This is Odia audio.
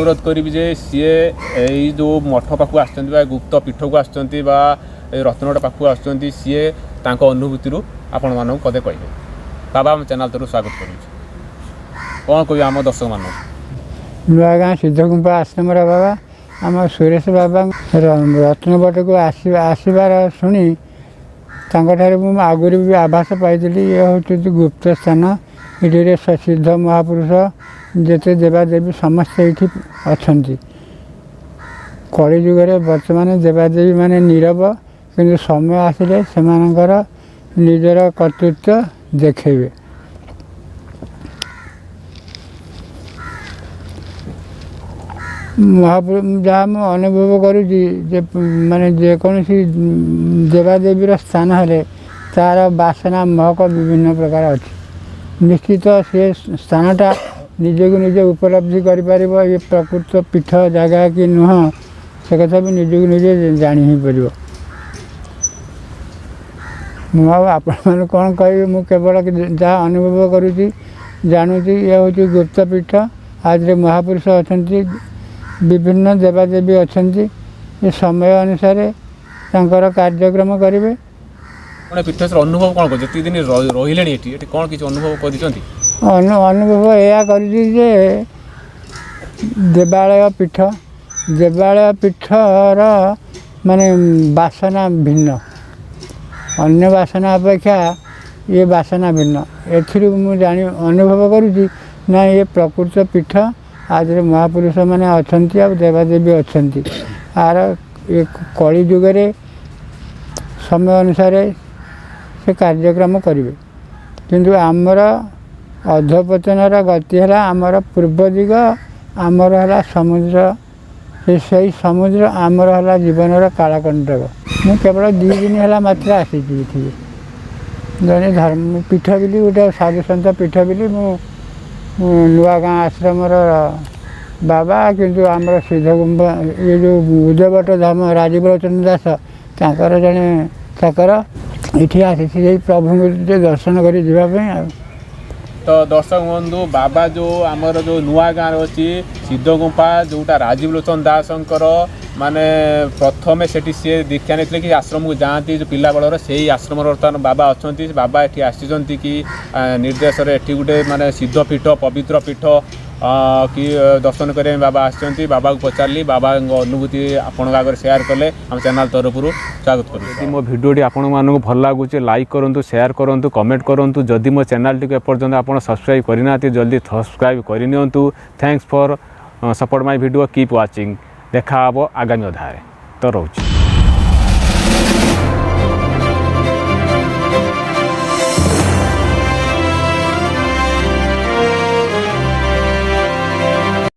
ଅନୁରୋଧ କରିବି ଯେ ସିଏ ଏଇ ଯେଉଁ ମଠ ପାଖକୁ ଆସିଛନ୍ତି ବା ଗୁପ୍ତ ପୀଠକୁ ଆସିଛନ୍ତି ବା ଏଇ ରତ୍ନବଟ ପାଖକୁ ଆସୁଛନ୍ତି, ସିଏ ତାଙ୍କ ଅନୁଭୂତିରୁ ଆପଣମାନଙ୍କୁ ପଦେ କହିବେ। ବାବା, ଆମ ଚ୍ୟାନେଲ୍ ତରଫରୁ ସ୍ୱାଗତ କରୁଛି। କ'ଣ କହିବେ ଆମ ଦର୍ଶକମାନଙ୍କୁ? ନୂଆଗାଁ ସିଦ୍ଧଗୁମ୍ପା ଆଶ୍ରମର ବାବା ଆମ ସୁରେଶ ବାବା ରତ୍ନବଟକୁ ଆସିବାର ଶୁଣି ତାଙ୍କଠାରୁ ମୁଁ ଆଗରୁ ବି ଆଭାସ ପାଇଥିଲି। ଇଏ ହେଉଛନ୍ତି ଗୁପ୍ତ ସ୍ଥାନ। ଏଠିରେ ସିଦ୍ଧ ମହାପୁରୁଷ ଯେତେ ଦେବାଦେବୀ ସମସ୍ତେ ଏଇଠି ଅଛନ୍ତି। କଳିଯୁଗରେ ବର୍ତ୍ତମାନ ଦେବାଦେବୀ ମାନେ ନୀରବ, କିନ୍ତୁ ସମୟ ଆସିଲେ ସେମାନଙ୍କର ନିଜର କର୍ତ୍ତୃତ୍ୱ ଦେଖେଇବେ। ମହାପ୍ରଭୁ ଯାହା ମୁଁ ଅନୁଭବ କରୁଛି ଯେ ମାନେ ଯେକୌଣସି ଦେବାଦେବୀର ସ୍ଥାନ ହେଲେ ତା'ର ବାସନା ମହକ ବିଭିନ୍ନ ପ୍ରକାର ଅଛି। ନିଶ୍ଚିତ ସେ ସ୍ଥାନଟା ନିଜକୁ ନିଜେ ଉପଲବ୍ଧି କରିପାରିବ, ଏ ପ୍ରକୃତ ପୀଠ ଜାଗା କି ନୁହଁ ସେ କଥା ବି ନିଜକୁ ନିଜେ ଜାଣି ହେଇପାରିବ। ମୁଁ ଆଉ ଆପଣମାନଙ୍କୁ କ'ଣ କହିବି, ମୁଁ କେବଳ ଯାହା ଅନୁଭବ କରୁଛି ଜାଣୁଛି। ଇଏ ହେଉଛି ଗୁପ୍ତ ପୀଠ, ଆଜିରେ ମହାପୁରୁଷ ଅଛନ୍ତି, ବିଭିନ୍ନ ଦେବାଦେବୀ ଅଛନ୍ତି। ଏ ସମୟ ଅନୁସାରେ ତାଙ୍କର କାର୍ଯ୍ୟକ୍ରମ କରିବେ। ଆପଣ ପୀଠେଶ୍ୱର ଅନୁଭବ କ'ଣ କରୁଛନ୍ତି? ଯେତିକି ଦିନ ରହିଲେଣି ଏଠି, ଏଠି କ'ଣ କିଛି ଅନୁଭବ କରିଛନ୍ତି? ଅନୁଭବ ଏଇଆ କରିଛି ଯେ ଦେବାଳୟ ପୀଠ, ଦେବାଳୟ ପୀଠର ମାନେ ବାସନା ଭିନ୍ନ, ଅନ୍ୟ ବାସନା ଅପେକ୍ଷା ଇଏ ବାସନା ଭିନ୍ନ। ଏଥିରୁ ମୁଁ ଜାଣି ଅନୁଭବ କରୁଛି ନା ଇଏ ପ୍ରକୃତ ପୀଠ, ଆଜିର ମହାପୁରୁଷମାନେ ଅଛନ୍ତି ଆଉ ଦେବାଦେବୀ ଅଛନ୍ତି। ଆର ଏ କଳି ଯୁଗରେ ସମୟ ଅନୁସାରେ ସେ କାର୍ଯ୍ୟକ୍ରମ କରିବେ। କିନ୍ତୁ ଆମର ଅଧପତନର ଗତି ହେଲା ଆମର ପୂର୍ବ ଦିଗ, ଆମର ହେଲା ସମୁଦ୍ର, ସେଇ ସମୁଦ୍ର ଆମର ହେଲା ଜୀବନର କାଳକଣ୍ଟକ। ମୁଁ କେବଳ 2 ଦିନ ହେଲା ମାତ୍ର ଆସିଛି ଏଠିକି। ଜଣେ ଧର୍ମ ପୀଠ ବୋଲି ଗୋଟେ ସାଧୁସନ୍ଥ ପୀଠ ବୋଲି ମୁଁ ନୂଆଗାଁ ଆଶ୍ରମର ବାବା, କିନ୍ତୁ ଆମର ସିଦ୍ଧଗୁମ୍ପା ଏ ଯେଉଁ ଉଦୟବଟ ଧାମ ରାଜୀବଲୋଚନ ଦାସ ତାଙ୍କର ଜଣେ ଚାକର ଏଠି ଆସିଛି ସେଇ ପ୍ରଭୁଙ୍କୁ ଟିକେ ଦର୍ଶନ କରି ଯିବା ପାଇଁ। ଆଉ ତ ଦର୍ଶକ ବନ୍ଧୁ, ବାବା ଯେଉଁ ଆମର ଯେଉଁ ନୂଆ ଗାଁରେ ଅଛି ସିଦ୍ଧଗୁମ୍ପା, ଯେଉଁଟା ରାଜୀବ ଲୋଚନ ଦାସଙ୍କର ମାନେ ପ୍ରଥମେ ସେଠି ସିଏ ଦୀକ୍ଷା ନେଇଥିଲେ କି ଆଶ୍ରମକୁ ଯାଆନ୍ତି ଯେଉଁ ପିଲାବେଳର, ସେଇ ଆଶ୍ରମର ବର୍ତ୍ତମାନ ବାବା ଅଛନ୍ତି। ବାବା ଏଠି ଆସିଛନ୍ତି କି ନିର୍ଦ୍ଦେଶରେ ଏଠି ଗୋଟେ ମାନେ ସିଦ୍ଧ ପୀଠ, ପବିତ୍ର ପୀଠ କି ଦର୍ଶନ କରିବା ପାଇଁ ବାବା ଆସିଛନ୍ତି। ବାବାକୁ ପଚାରିଲି, ବାବାଙ୍କ ଅନୁଭୂତି ଆପଣଙ୍କ ଆଗରେ ସେୟାର କଲେ। ଆମ ଚ୍ୟାନେଲ୍ ତରଫରୁ ସ୍ୱାଗତ କରୁଛି। ଯଦି ମୋ ଭିଡ଼ିଓଟି ଆପଣମାନଙ୍କୁ ଭଲ ଲାଗୁଛି, ଲାଇକ୍ କରନ୍ତୁ, ସେୟାର କରନ୍ତୁ, କମେଣ୍ଟ କରନ୍ତୁ। ଯଦି ମୋ ଚ୍ୟାନେଲ୍ଟିକୁ ଏପର୍ଯ୍ୟନ୍ତ ଆପଣ ସବସ୍କ୍ରାଇବ୍ କରିନାହାନ୍ତି, ଜଲ୍ଦି ସବସ୍କ୍ରାଇବ୍ କରିନିଅନ୍ତୁ। Thanks for support my video, keep watching. ଦେଖା ହେବ ଆଗାମୀ ଅଧ୍ୟାୟରେ। ତ ରହୁଛି।